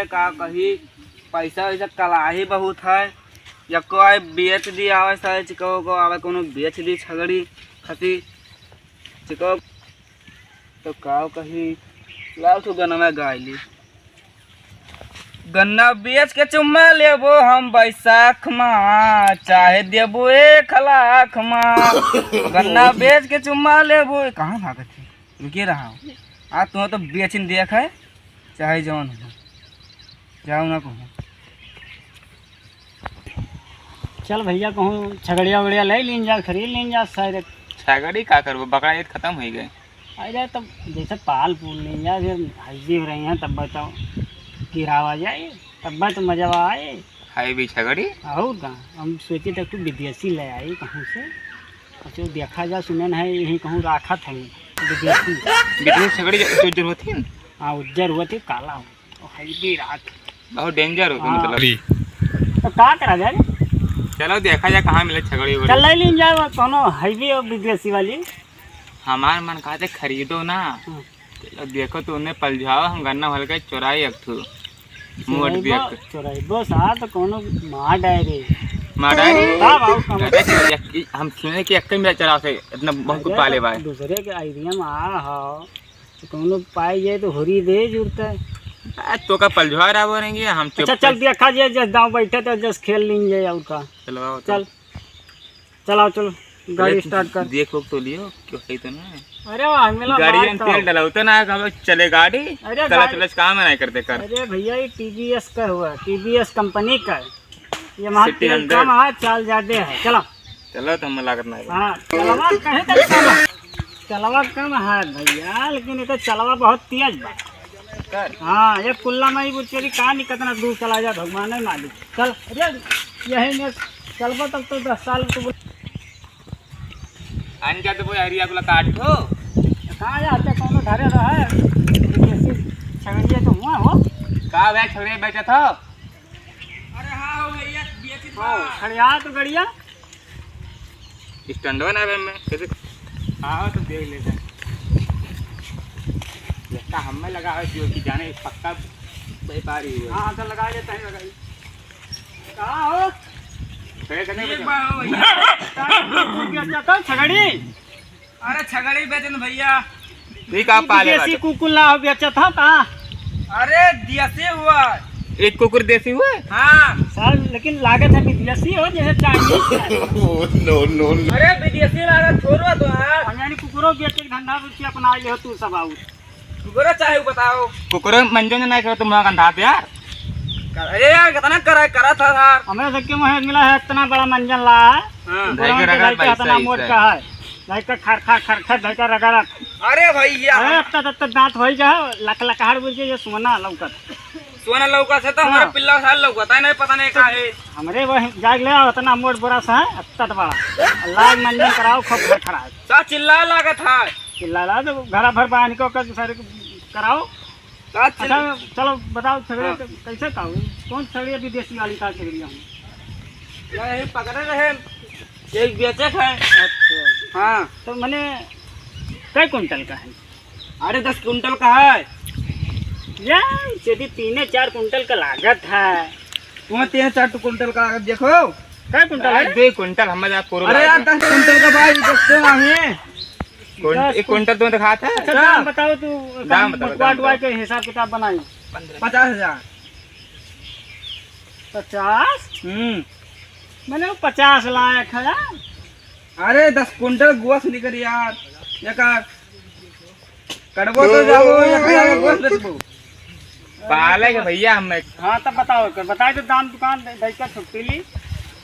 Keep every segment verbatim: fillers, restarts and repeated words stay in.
का कही, पैसा वैसा कलाही बहुत है। यको आए बेच दी, आवे सारे चिको को, आवे कोनो बेच दी छगड़ी खसी चिको। तो का कही, लाओ तो गनवा गाय ली। गन्ना बेच के चुम्मा लेबो हम बैसाख मा, चाहे देबो एक लाख मा। गन्ना बेच के चुम्मा लेबो, कहाँ भागत है? रुके रहा। आ तू तो बेचिन देख है, चाहे जौन हो, जाओ ना कहूँ। चल भैया, कहूँ छगड़िया उगड़िया ले लीन जा, खरीद लीन जा शायद। छगड़ी का करबो, बकरा ईद खत्म हो गए। अरे तब जैसे पाल पूल लीन जा, फिर हल्दी हो रही हैं, तब बताओ गिरावा जाए, तब तो मजा आए। हाय भी छगड़ी। और का, हम सोचे थे तू विदेशी ले आई कहूँ से, अच्छा देखा जा, सुने है यहीं कहूँ राखत है विदेशी। विदेशी छगड़ी जो, जो जरूरत है। हाँ, उज्जर हुआ थी, काला हो। ओ, हैवी रात। बहुत डेंजर हो गया हाँ। मतलब। तो का करा जाए? चलो देखा जाए कहाँ मिले छगड़ी उगड़ी। चल ले लीन जाए, वो कोनो हैवी और विदेशी वाली। हमार मन कहते खरीदो ना। हाँ। चलो देखो तो उन्हें पलझाओ, हम गन्ना हल्का चुराई एक ठो। मोट चुराइबो, देख। चुराइबो सा तो कोनो मार डायरी। मार डायरी? हाँ बाबू, कम अरे तो एक, हम सुने कि एक ही मिला चला से इतना बहुत अरे पाले तो बाय। दूसरे के आइडिया में आ हो। तो कौनो पाई जाए तो होरी दे जुड़ता है। आ, तो का पलझुआ रहा बोलेंगे हम अच्छा चुप चल कर। दिया खा जाए, जस दाव बैठे तो जस खेल लीन जाए और का। चलो आओ तो। चल, चलाओ चलो, गाड़ी अरे, स्टार्ट कर। देख लोग तो लियो, क्यों सही तो ना है। अरे वाह, मिला गाड़ी बात में तो। तेल डलाओ तो ना, हम लोग चले गाड़ी। अरे चला गाड़ी चला काम नहीं करते कर। अरे भैया, ये टीवीएस का हुआ, टीवीएस कंपनी का है। ये वहाँ सिटी तेल हंड्रेड। कम है, चाल ज्यादा है। चला। चलो तो हम लागत नहीं। हाँ, चलवा कहे तो चलवा। चलवा कम है भैया, लेकिन ये तो चलवा बहुत तेज बा। कर। हाँ, ये कुल्ला में वो चली कहाँ नहीं कितना दूर चला जा, भगवान है मालिक। चल, अरे, यही में चलबा तब तो दस साल तो बोल- अन जा तो वो एरिया को काट हो। कहाँ जा, अच्छा, कौनो धरे रहा है? जैसे छगड़िया तो हुआ हो। का भैया, छगड़िया बेचा था? अरे हाँ हो भैया, बेची था। हाँ, खड़िया तो गड़िया। स्टैंडो ना बे में, कैसे? आओ तो देख लेते हैं। लगता हमें लगा है जो कि जाने पक्का व्यापारी हुआ। हाँ, तो लगा लेते हैं, लगाइए। कहाँ हो? खड़े करने ये बचा। बा-, हो भैया। कहाँ हो? कुकुर बेचा था, छगड़ी? अरे छगड़ी बेचन भैया। ठीक आप पाले देसी बाटे। कुकुर ला बेचत ह का? अरे देसी हुआ। एक कुकुर देसी हुआ? हाँ। सर, लेकिन लागत है विदेशी हो, जैसे चाइनीज। Oh, no, no, no। अरे विदेशी लागत छोड़ो तो यार। हम यानी कुकुरो बेच के धंधा रुचि अपना ले हो तू सब आऊ। कुकुरो चाहे बताओ। कुकुरो मंजन नहीं करो तुम लोग अंधा यार। अरे यार कितना करा, करा था यार। हमें से क्यों है मिला है इतना बड़ा मंजन ला है? हाँ। कुकुरों के भाई के रगड़ भाई के भाई इतना सही, मोट सही। का है। भाई का खर, खर, खर, खर, भाई का रगड़त। अरे भैया। अरे, अब तक, अब तक दांत होई जा, लक, लकहाड़ बुझ के ये सोना लौकत। सोना लौकत है तो हाँ। हमारे पिल्ला साल लौकत है, नहीं पता नहीं का है। हमरे वह जाग ले, उतना मोट बोरा सा है, अब तक बड़ा। लाग मंजन कराओ, खूब घर खड़ा है। सा चिल्ला लागत है। चिल्ला ला तो घरा भर बांध के ओकर सर कराओ। का चिल- अच्छा, चलो बताओ, छगड़े हाँ। क-, कैसे का हुई? कौन छगड़िया विदेशी वाली का छगड़िया हुई? नहीं, पकड़े रहे, एक बेचे है। अच्छा। हाँ। तो मने, कै कुंटल का है? अरे, दस कुंटल का है। या, यदि तीने चार कुंटल का लागत है। तुम्हें तीन चार कुंटल का लागत, देखो। कै कुंटल अरे, है? दो कुंटल, हम जा पूरा अरे यार, लागत। दस कुंटल का भाई, देखते नहीं। कुंट-, दस एक कुंटल तुम्हें दिखाता है? अच्छा, दाम बताओ तू, दाम बताओ, बंटवा दाम उटवा बताओ। के हिसाब किताब बनाई। पचास हजार। पचास? हम्म। मैंने वो पचास लायक है यार। अरे, दस कुंटल गोस निकल यार। एका कड़बो तो जाबो, एक हजार गोस बेचबो। पाले के भैया हम। हाँ, तब बताओ, कर बताए तो दाम दुकान दे, दे के छुट्टी ली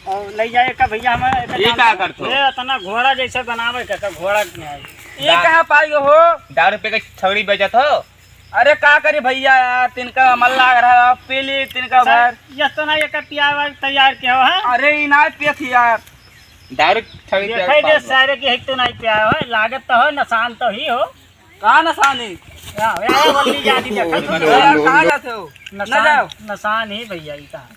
और ले जाए का भैया हमें ये का करत हो? ये इतना घोड़ा जैसे बनावे का, का घोड़ा के नहीं। ये दा-, कहाँ पाई हो? दारू पी के छगड़ी बेचत हो? अरे का करी भैया यार, तिनका मन लाग रहा है, पी ली तिनका सर, भर। ये तो ना ये का पियावा तैयार किया हो, हाँ? अरे ई ना पियत यार। दारू छगड़ी देखा ही दे सारे की है तो नहीं पिया हो, लागत तो हो, नसान तो ही हो। कहाँ नसानी? या, या, या, वल्ली जाती देखा तो। अरे यार, कहाँ जाते हो? ना नसान, जाओ। नसान ही भैया, ई कहाँ?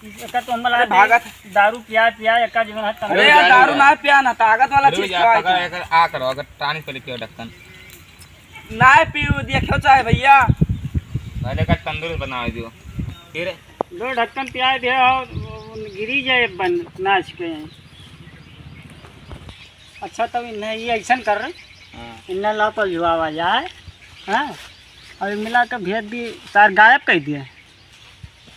एका तो हम अरे भागत। दारू पिया, पिया, एका जीवन है, अरे यार, दारू ना पिया ना, ताकत वाला चीज पिया, अगर आ करो, अगर टानिक पहले पियो ढक्कन। ना पीऊ, देखो चाहे भैया। पहले का तंदूर बनावे दियो। फिर? दो ढक्कन पियाए दे और गिरी जाए बन नाच के। अच्छा, तब इन्हें ये ऐसन कर रहे, हाँ। इन्हें ला पलझुआवा जाए, हाँ, और मिला के भेज दी, सार गायब कर दिए।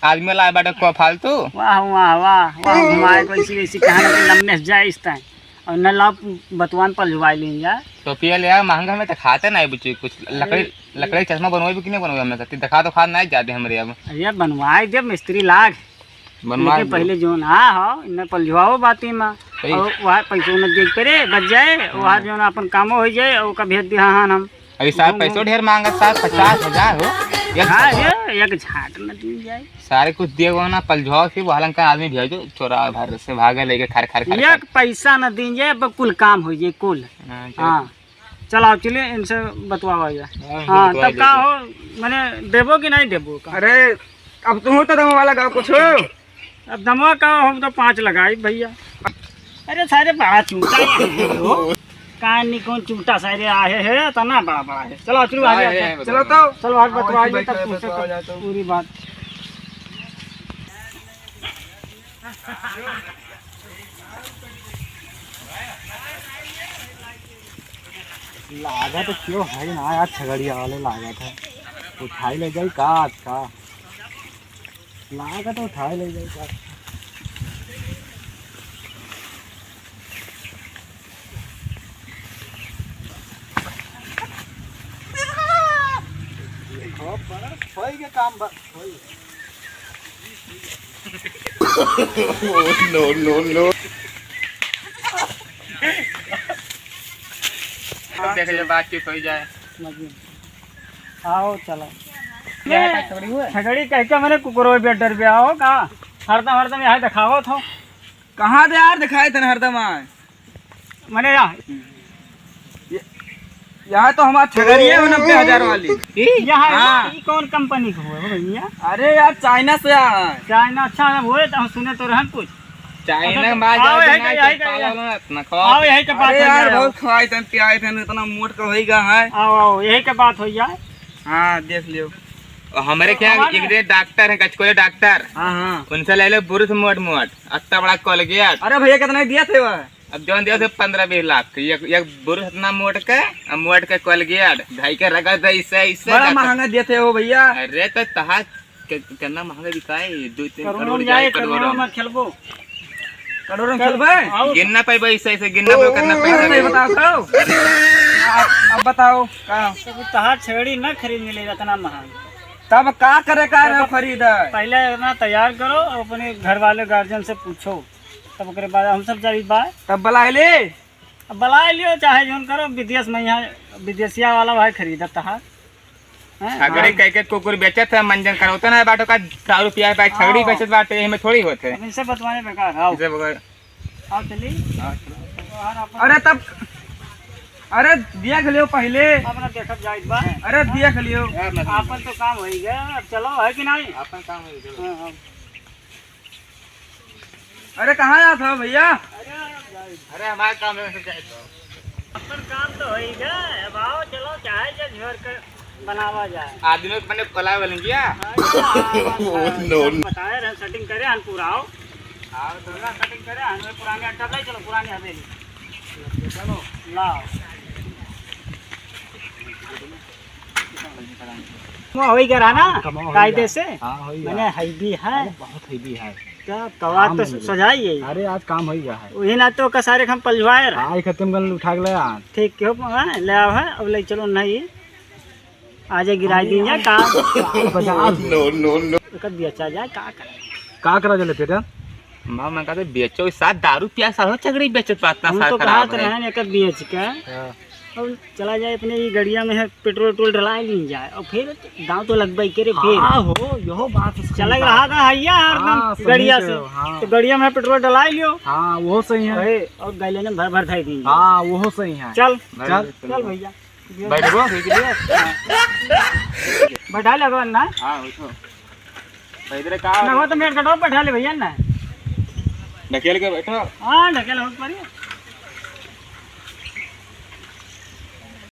आदमी लाए बाटे को फालतू? वाह, वाह, वाह, वाह, घुमाए को ऐसी, ऐसी कहानी के लम्बे से जाए इस टाइम। और न ला बतवान पलझुआए ली जाए। तो पिया ले आ, महंगा में तो खाते नहीं बुच्ची कुछ। लकड़ी, अरे, लकड़ी चश्मा बनवाई भी कि नहीं बनवाई हमने तो? देखा तो खा नहीं जाते हमरे अब। अरे, बनवाए दे मिस्त्री लाग। बनवा लेकिन दो। पहले जोन आ हो, इन्हें पलझुआओ बाती मा। सही। और वहाँ पैसों न देख पे रे, बच जाए, हाँ। वहाँ जोन अपन कामो हो जाए, और का भेज दिया हाँ हम। अभी साहब घूम, पैसों घूम। ढेर मांगत साहब, पचास हजार हो। एक हाँ, हजार। ये एक झाट न दी जाए। सारे कुछ दिए वो ना, पलझुआओ से वो हलन का आदमी भेजो, चोरा भर से भागे लेके खर खर खर एक खर। पैसा न दी जाए, अब कुल काम हो जाए, कुल। हाँ, चलो। हाँ। चलाओ, चलिए, इनसे बतवावा जाए। हाँ, इनसे हाँ, बतवा तब का लेते। हो, मने देबो कि नहीं देबो का? अरे, अब तुम तो दमवा लगाओ कुछ। अब दमवा का हो, हम तो पाँच लगाई भैया। अरे सारे बड़ा चूटा है हो। का नहीं कौन चूटा सारे आए है, इतना बड़ा बड़ा है। चलो, चलो, आगे, आगे। चलो तो। चलो, आज बतवा दे, तब तुमसे तो पूरी बात। लागत तो क्यों है ना यार, छगड़िया वाले लागत है। उठाई ले जाई का आज का? लागत तो उठाई ले जाई का? देखो, बस होई के काम, बस होई। No, no, no। देख ले, बातचीत हो जाए। आओ, चलो। क्या है, छगड़ी हुआ है? छगड़ी कह के मैंने कुकुरों पे डर गया हो का? हरदम, हरदम यहाँ दिखावत हो। कहाँ दे यार, दिखाए तने हरदम आए। मने या ये, यहाँ तो हमार छगड़िया है नब्बे हजार वाली। ई? यहाँ है, हाँ। ई कौन कंपनी का हुआ है भैया? अरे यार, चाइना से आया है। चाइना, अच्छा है, वो तो हम सुने तो रहन कुछ। चाइना अच्छा, में बात आओ, जाके यही ना के, यही के, पाला वाला ना इतना खाओ। आओ, यही के बात अरे हो यार, जाए, बहुत आओ। खवाई तन पियाई तन, इतना मोट का होई गा है। आओ, आओ, यही के बात हो जाए। हाँ, देख लियो। और हमरे तो क्या हमारे एक दे डॉक्टर है, गचकोले डॉक्टर। हाँ, हाँ। उनसे ले लो बुरुस मोट मोट, अत्ता बड़ा कोलगेट। अरे भैया, कितना दिया थे वह? अब जौन दिया थे पन्द्रह बीस लाख के, एक, एक बुरुस इतना मोट के, आ मोट के कोलगेट, धई के रगड़ दे इससे, इससे बड़ा जाकर। महंगा दिया थे वो भैया। अरे तो तहा के, कितना महंगा बिकाए, दो तीन करोड़ों करोड़ में जाए, जाए, करोड़ों करोड़ों। में खेलबो। करोड़ों में खेलबे? आओ। गिनना पाइबे, ऐसे, ऐसे गिनना पाइबे, कितना पैसा अरे, नहीं देबो। बताओ तो। अब, अब बताओ, का? तब तहार छेड़ी ना खरीद मिले इतना महंगा। तब का करे का रहे तब खरीद? पहले इतना तैयार करो, अपने घर वाले गार्जियन से पूछो। तब ओकरे बाद हम सब जाई बा। तब बुलाए ले। अब बुलाए लियो, चाहे जौन करो, विदेश में यहाँ विदेशिया वाला भाई खरीदत है। हैं? छगड़ी हाँ। कह के कुकुर बेचत है, मंजन करौता ना बाटो का, दारू पिया है, छगड़ी आओ। बेचत बाटे, एमे थोड़ी होत है। अब इनसे बतवाने बेकार, आओ। इसे बगैर आओ चली। हाँ, चलो। अरे तब, अरे देख लियो पहले। अपना देखब जाइत बा। अरे देख लियो। आपन तो काम होई गया, अब चलो, है कि नहीं? आपन काम होई गया, चलो। हाँ, हाँ। अरे, कहाँ जात हो भैया? अरे, हमारे काम में से जाए तो। अपन काम तो होई गया, अब आओ, चलो, चाहे जे झोर के बनावा जाए। आदमी को मैंने बुलाए वाले क्या? अरे, आओ, आओ, आओ, नो, सब नो। बताए रहे, सेटिंग करे, हम पूरा आओ। आओ, तो ना सेटिंग करे, हमें पुराने अड्डा ले चलो, पुरानी हवेली। चलो, लाओ। वो होई गया रहा ना, कमाओ होई कायदे गया। से? हाँ, होई गया। मैंने हैवी है। अरे, बहुत हैवी है। क्या कवार काम तो होई गया। सजाई है। अरे, आज काम होई गया है। वही ना तो का सारे हम पलवाए रहा। हाँ, ये खत्म कर उठा के ले आ। ठीक क्यों, हाँ, ले आओ है, अब ले चलो नहीं। आज गिराई दी जा, का? पचास। नो, नो, नो। एकर बेचा जाए, का करे? का करा जाले, पेटा? माँ, मैं कहते बेचो, साथ दारू पिया, साथ छगड़ी बेचत बात ना हम साथ तो खराब कहत है। रहे हैं, एकर बेच के। हाँ। अब चला जाए अपने ये गड़िया में है, पेट्रोल वेट्रोल डला ली जाए और फिर दांव तो लगबे करे फिर। हाँ हो, यहो बात है, सही चला बात रहा है। था हैया हरदम हाँ, सही गड़िया कह से। रहे हो, हाँ। तो गड़िया में पेट्रोल डला लियो। हाँ, वो सही है। अरे, और गैलन में भर भर धाई दी। हाँ, वो सही है। चल। चल। चल भैया। बैठबो, ठीक है। बैठा ले अगवा ना। हाँ, बैठो। तो इधर का ना हो तो मेरे कटवा बैठा ले भैया ना। ढकेल के बैठो। हाँ, ढकेल हो पड़ी।